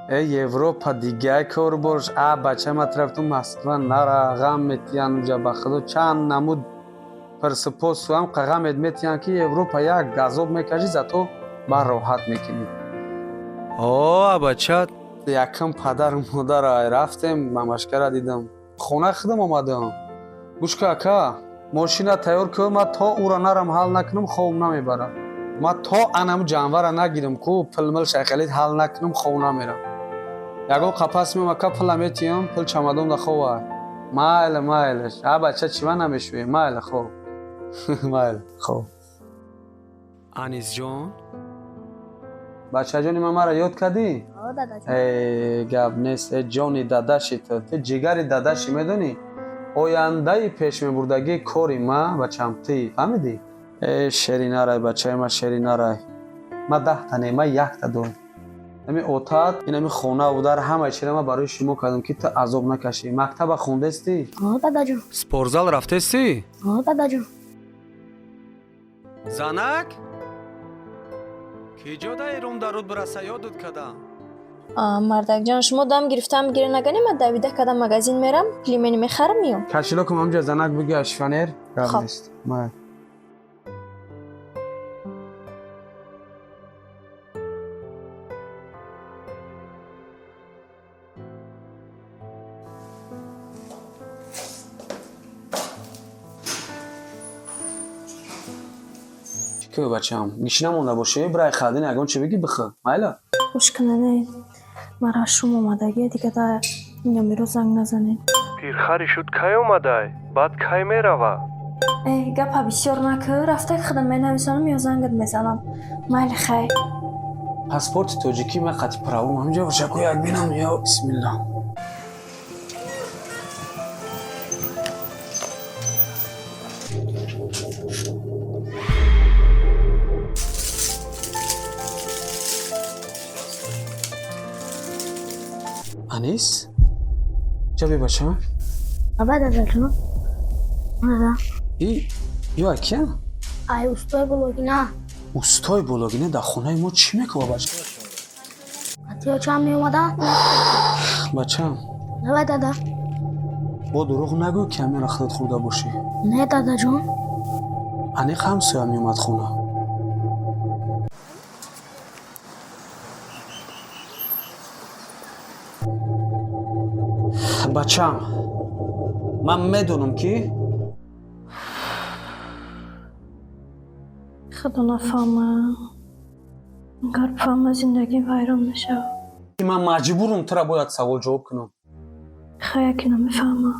Э, Европа дигар кор бош. А бача, ма рафтум, Москва нара, ғам метиҳанд уҷа, ба худо, чанд намуд пирсупосу ҳам ғамет метиҳанд, ки Европа як газоб мекашӣ, зато бар роҳат мекунӣ. О, бача, якум падару модара рафтем, мамашкара дидам, хона худам омадам. Гӯш ка, ака, мошина тайёр кун, ма то ӯра нарам ҳал накунам, хоб намебарам. Ма то анаму ҷанвара нагирам ку, пилмил шайхалит ҳал накунам, хоб намерам. Ягон қапас меом, ака, пула метиҳам, пул чамадон да хова. Майли, майлиш. А бача, чива намешӯӣ? Майли, хоб, майли, хоб. Анисҷон, бачаҷони ман, мара ёд кардӣ? О, дадаҷон. Э, гап нест, э, ҷони дадаши, ту ту ҷигари дадаши, медонӣ, ояндаи пешмебурдагии кори ма, бачам, тӣ фаҳмидӣ? Э, шеринарай, бачаи ма, шеринарай. Ма 10-та не, ма якта дорам. Ами отат, инами хонаву дар, ҳамаи чира ма барои шумо кардам, ки ту азоб накашӣ. Мактаба хондестӣ? О, дадаҷон. Спортзал рафтестӣ? О, дадаҷон. Занак, ки ҷо даи рум даруд бираса, ёдут кардам. Мардакҷон, шумо дам гирифтам гире нагане, ма давида када магазин мерам, пельмени мехарам, миём. Кошелёкам ҳамҷа, занак, биги шифоньер гап Хоб. нест. Май. Чӣ кӯ, бачам, гишна монда бошӣ, бирай хардин, ягон чи биги, бихӯ, майла. Гӯш кунане, мара шум омадагия, дига да инёмиро занг назанед. Пирхари шуд, кай омадай? Баъд кай мерава? Э, гапа бисёр накӯ, рафта худам менависонам ё зангат мезанам. Майли, хайр. Паспорти тоҷикӣ ма қати правом ҳамҷа боша ку, як бинам. Ё бисмиллаҳ. Анис, ҷа би, бача. Аба, дадаҷон. Дада. И ё акия? Ай, устои блогина. Устои бологина дар хонаи мо чӣ мекунад, бача? Атиё чам меомада? Бачам. Давай, дада. Бо дурӯғ нагӯ, ки ҳаминро худат хӯрда бошӣ. Не, дадаҷон. Аниқ ҳамсоя меомад хона. Бачам, ман медонам, ки Худо нафаҳма, агар фаҳма, зиндагӣ вайрон мешавад. Ман маҷбурам, тура бояд савол ҷавоб кунам. Хай, яке намефаҳма.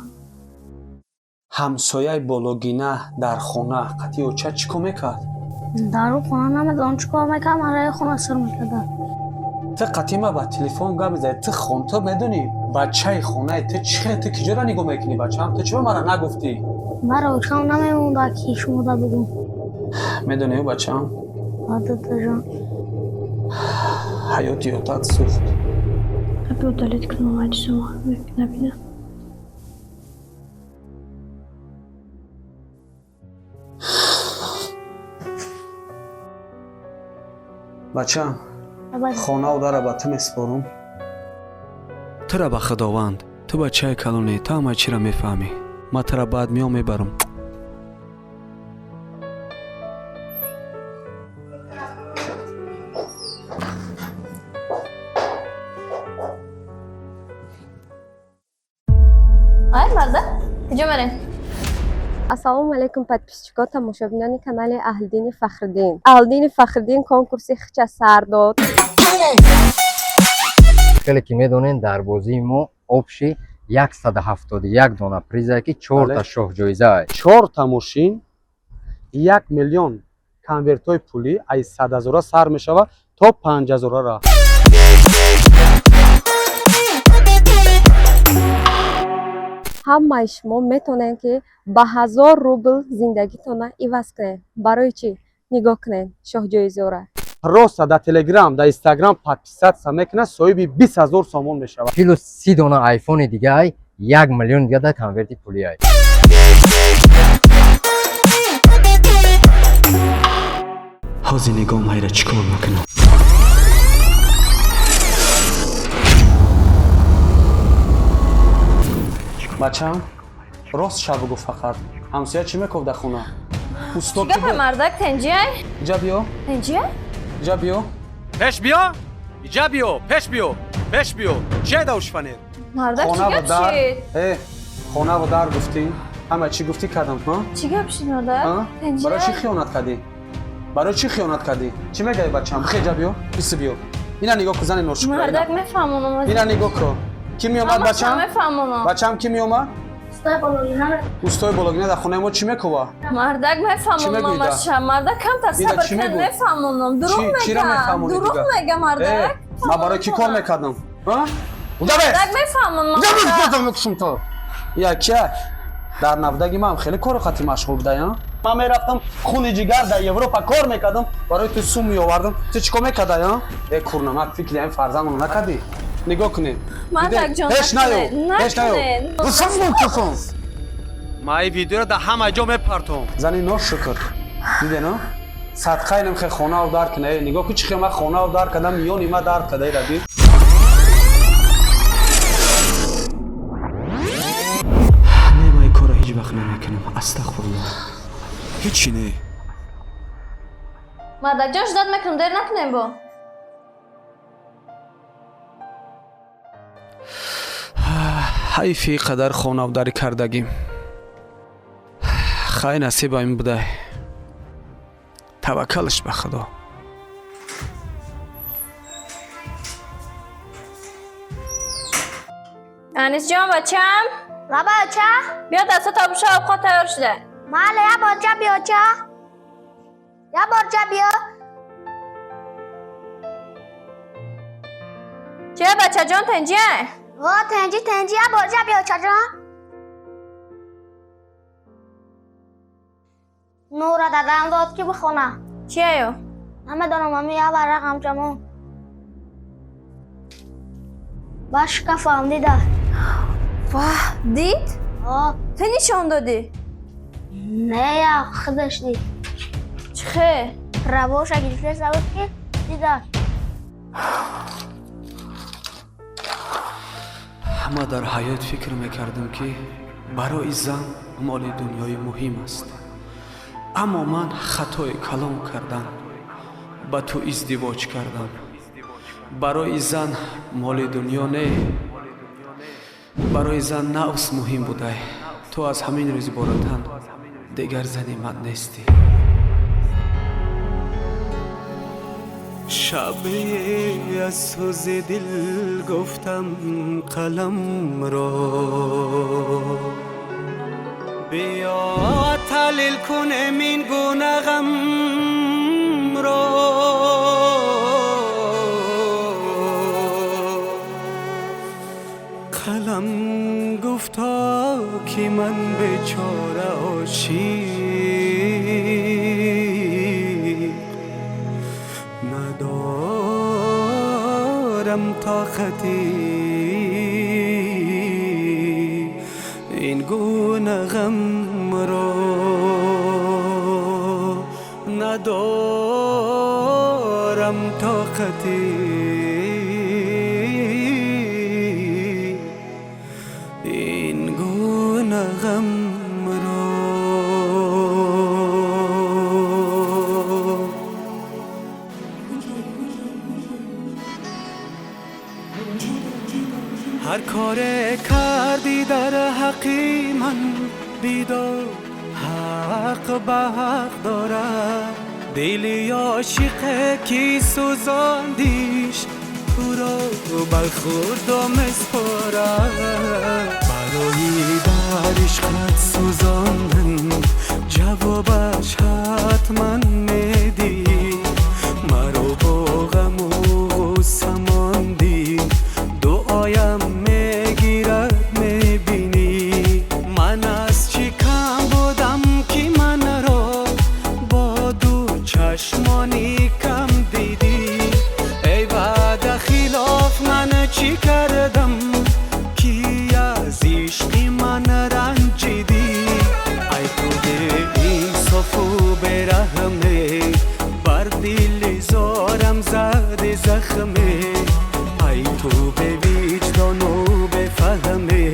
Ҳамсояи бологина дар хона қатъи оча чӣ кор мекард? Дар ӯ хона намедонам чӣ кор мекард, мараи хона сир мекарда. Ту қатъи ма ба телефон гап мезанӣ, ту хон, ту медонӣ, бачаи хонаи ту чӣ хел, ту киҷоро нигоҳ мекунӣ, бачаам? Ту чиба мара нагуфтӣ? Мара очам намемонда, ки шумода бигӯм. Медонӣ, бачаам? А, дадаҷон. Ҳаёти отат сӯхт. Аби удалить кунам ҳадисома набинам. Бачаам. Аба. Хонаву дара ба ту месупорам, тура ба худованд. Ту бачаи калонӣ, ту ҳамаи чиро мефаҳмӣ. Ман тура баъд меом, мебарам. Ай, марда, куҷо мерем? Ассалому алайкум, подписчико, тамошобинони канали Аҳлиддини Фахриддин. Аҳлиддини Фахриддин конкурси хича сар дод. Хеле ки медонед, дар бозии мо общий 171 дона призае, ки чорта Бале. шоҳҷоизае. Чорта мошин, 1 миллион, конвертҳои пулӣ аз 100 ҳазора сар мешавад то 5 ҳазорара. Ҳамаи шумо метавонед, ки ба 1000 рубл зиндагитонро иваз кунед. Барои чӣ? Нигоҳ кунед шоҳҷоизора. Просто дар Телеграм, дар Инстаграм подписаться мекунад, соҳиби 20 000 сомон мешавад. Плюс 30 дона айфони дигаай, 1 миллион дига дар конверти пулиай. Ҳозир нигоҳ, майра чӣ кор мекунам. Бачам, рост ша бугӯ фақат. Ҳамсоя чӣ мекуфт дар хона? Усто Чӣ гапе, мардак, тенҷиай? Иҷа биё. Тенҷиай? Иҷа биё. Пеш биё, иҷа биё, пеш биё, пеш биё. Чие давшфанер? Мардак, чӣ Хона ва гап дар. шид? Э, хона ва дар гуфтӣ? Ҳама чӣ гуфтӣ кардам, ҳа? Чӣ гап шид, мардак? Ҳа? Барои чӣ Тенҷиай? хиёнат кардӣ? Барои чӣ хиёнат кардӣ? Чӣ мегаӣ, бачам? Бихе, иҷа биё, иси биё. Ина нигоҳ ку, зани ношукра. Мардак, мефаҳмонам. Ина нигоҳ ку. Кӣ меомад, бачам? Мефаҳмонам. Бачам, кӣ меомад? Устои бологина. Устои бологина дар хонаи мо чӣ мекува? Мардак, Чӣ мефаҳмонам мегӯӣ, да? амаша. Мардак, камтар Ида, сабр чӣ кун, мегӯ? мефаҳмонам. Дурӯғ Чиро мега. мефаҳмонӣ Дурӯғ дига? мега, мардак. Э, ман барои кӣ кор мекардам? А? Удаве! Мардак, мефаҳмонам. Мекушам то. Я кия? Дар набудаги ман хеле кору хати машғул будай, а? Ман мерафтам, хуни ҷигар дар Европа кор мекардам, барои ту сум меовардам. Ту чӣ кор мекардай, а? Э, курнамак, фикри ҳамин фарзандро накардӣ? Нигоҳ кунед. Мардак ҷон, Пеш наё, накунед, пеш наё. накунед. Бусам. Ман ин видеоро дар ҳама ҷо мепартом. Зани ношукр. Диде, но? Садқаи нем хе хонаву дар кина. Э, нигоҳ ку, чӣ хе ман хонаву дар кардам, миёни ма дар карда, ира би. Не, ман ин корро ҳеҷ вақт намекунам. Астағфируллоҳ. Ҳечи не. Мардак ҷон, ждать мекунам, дер накунем бо. Ҳайфи қадар хонавдарӣ кардагим. Хай, насибам ин будай. Таваккалш ба Худо. Анис ҷон, бачам. Лаба, оча. Биё, дастата бушо, овқат тайёр шуда. Майли, я борча биё, оча. Я борча биё. Чия, бачаҷон, тенҷиай? Во, тенҷи, тенҷи, я борча биё, очаҷон. Нура дадам дод, ки бихона. Чияю? Намедонам, ами я варақ ҳамчамон. Ба шкафам дида. Ваҳ, дид? О, Ту нишон додӣ? Не, я худаш дид. Чӣ хе? Равоша гирифта буд, ки дида. Ман дар ҳаёт фикр мекардам, ки барои зан моли дунёӣ муҳим аст, аммо ман хатои калон кардам, ба ту издивоҷ кардам. Барои зан моли дунё не, барои зан нафс муҳим будай. Ту аз ҳамин рӯз иборатан дигар зани ман нестӣ. Шабе аз сӯзи дил гуфтам қаламро, биё таҳлил кунем ин гуна ғамро. Қалам гуфто, ки ман бечора ошиқ надорам тоқати ин гуна ғамро, надорам тоқати ин гуна ғамро. Ҳар коре кардӣ дар ҳаққи ман бидон, ҳақ ба ҳақ дорад. Дили ошиқе ки сӯзондиш, туро ба худо меспорад. Барои дар ишқат сӯзондан ҷавобаш ҳатман медиҳӣ. Маро бо ғаму ғусса мондӣ, дуоям мегирад, мебинӣ. Ман аз чӣ кам будам, ки манро бо ду чашмони кам дидӣ? Эй, ваъда хилоф, ман чӣ кардам, ки аз ишқи ман ранҷидӣ? Ай ту беинсофу бераҳме, бар дили зорам зади захме. Ай ту бевиҷдону бефаҳме.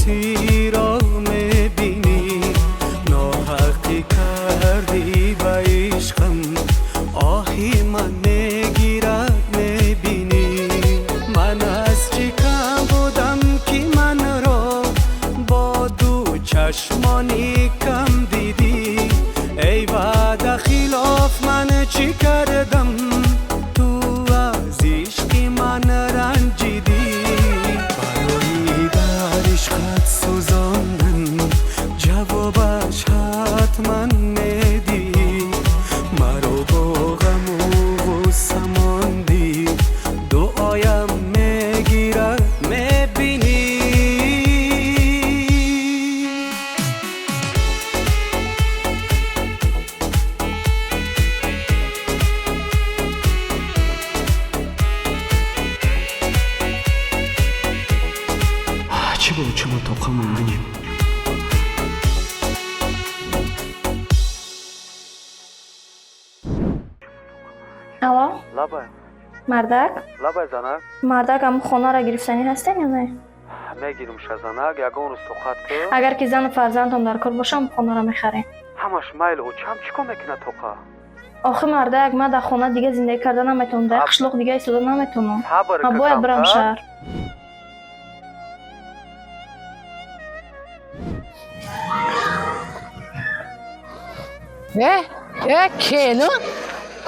Мухлисиро мебинӣ. Ноҳақӣ кардӣ ба ишқам, оҳи ман мегирад, мебинӣ. Ман аз чӣ кам будам, ки манро бо ду чашмони кам дидӣ? Эй ваъда хилоф, ман чӣ кардам, ту аз ишқи ман ранҷидӣ? Барои дар ишқат сӯзондан ҷавобаш ҳатман медиҳӣ. Маро бо ғаму ғусса мондӣ, дуоям мегирад, мебинӣ. Чӣ бо чумо тоқа монданем? Алло. Лабай. Мардак. Лабай, занак. Мардак, ҳамн хонаро гирифтанӣ ҳастен ё не? Мегирум ша, занак, ягон рӯз тоқат кӯ. Агар ки зану фарзандтон дар кор бошам, хонаро мехарем. Ҳамаш майл, очам чӣ кор мекунад тоқа? Охи, мардак, ман дар хона дига зиндагӣ карда наметавонам, дар қишлоқ дига истода наметавонам. Сабр. Ман бояд бирам шаҳр. Э, э, келин,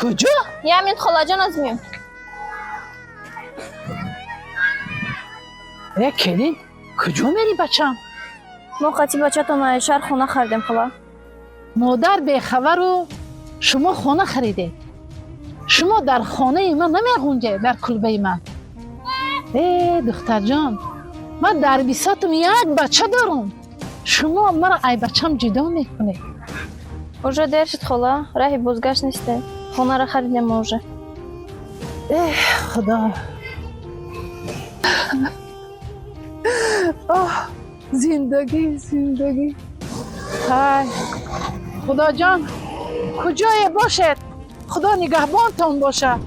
куҷо? Ямин, холаҷон, аз миён. Э, келин, куҷо мери, бачам? Мо қати бачатон аз шаҳр хона харидем, хола. Модар бехабару шумо хона харидед? Шумо дар хонаи ман намеғунҷед, дар кулбаи ман. Э, духтарҷон, ман дар бисотум як бача дорум, шумо маро ай бачам ҷудо мекунед. Уже дер шуд, хола, раҳи бозгашт несте. Хонаро харидем мо уже. Эҳ, худо, оҳ, зиндагӣ, зиндагӣ. Ҳай, худоҷон, куҷое бошед, худо нигаҳбонтон бошад.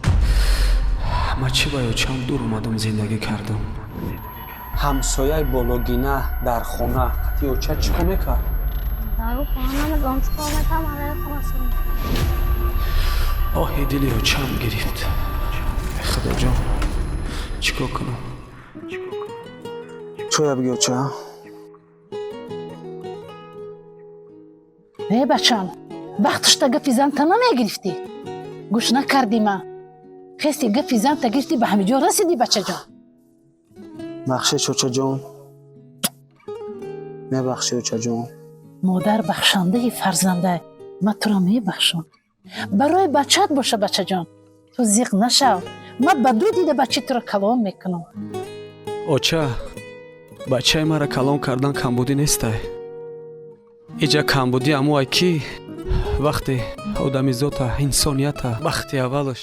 Ман чӣ ба очам дур омадам, зиндагӣ кардам? Ҳамсояи бологина дар хона қати оча чӣ кор мекард? Дар хона намедонам чӣ кор мекард, ман хона сум. Оҳи дили очам гирифт. Э, худоҷон, чӣ кор кунам? Чоя биги, оча. Э, бачам, вақтушта гапи занта намегирифтӣ, гӯш накардӣ. Ман хести гапи занта гирифтӣ, ба ҳамиҷо расидӣ, бачаҷон. Бахшиш, очаҷон, мебахшӣ, очаҷон? Модар бахшандаи фарзанда. Ман туро мебахшам, барои бачаат боша. Бачаҷон, ту зиқ нашав, ман ба ду дида бачаи туро калон мекунам. Оча, бачаи маро калон кардан камбудӣ нестай. Иҷа камбудӣ амуай, ки вақте одамизота, инсонията вақти аввалаш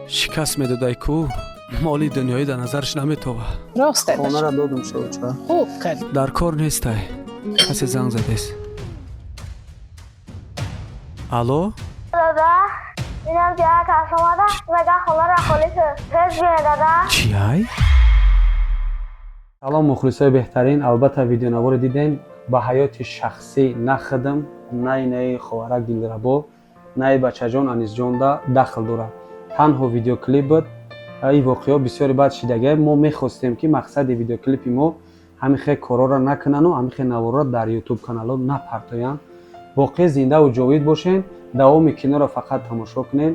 шикаст медодай ку, моли дунёӣ дар назараш наметова. Рост. Хонаро додум ша, оча. Хуб кард. Дар кор нестай. Касе занг задест. Алло. Дада, инам ҷая кас омада, мега хонаро холӣ кун. Тез биё, дада. Чиай? Салом, мухлисои беҳтарин. Албатта, видеонаворо дидем. Ба ҳаёти шахсӣ на худам, на инаи хоҳарак Дилрабо, наи бачаҷон Анисҷонда дахл дорад. Танҳо видеоклип буд. Ин воқеаҳо бисёре баъд шидагия. Мо мехостем, ки мақсади видеоклипи мо ҳамин хел корҳоро накунану ҳамин хел наворро дар ютуб каналҳо напартоянд. Боқӣ зиндаву ҷовид бошен. Давоми киноро фақат тамошо кунед.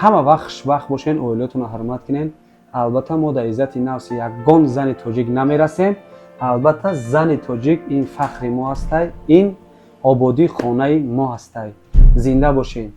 Ҳама вақт хушбахт бошен, оилаотонро ҳурмат кунед. Албатта, мо дар иззати нафси ягон зани тоҷик намерасем. Албатта, зани тоҷик ин фахри мо ҳастай, ин ободии хонаи мо ҳастай. Зинда бошен.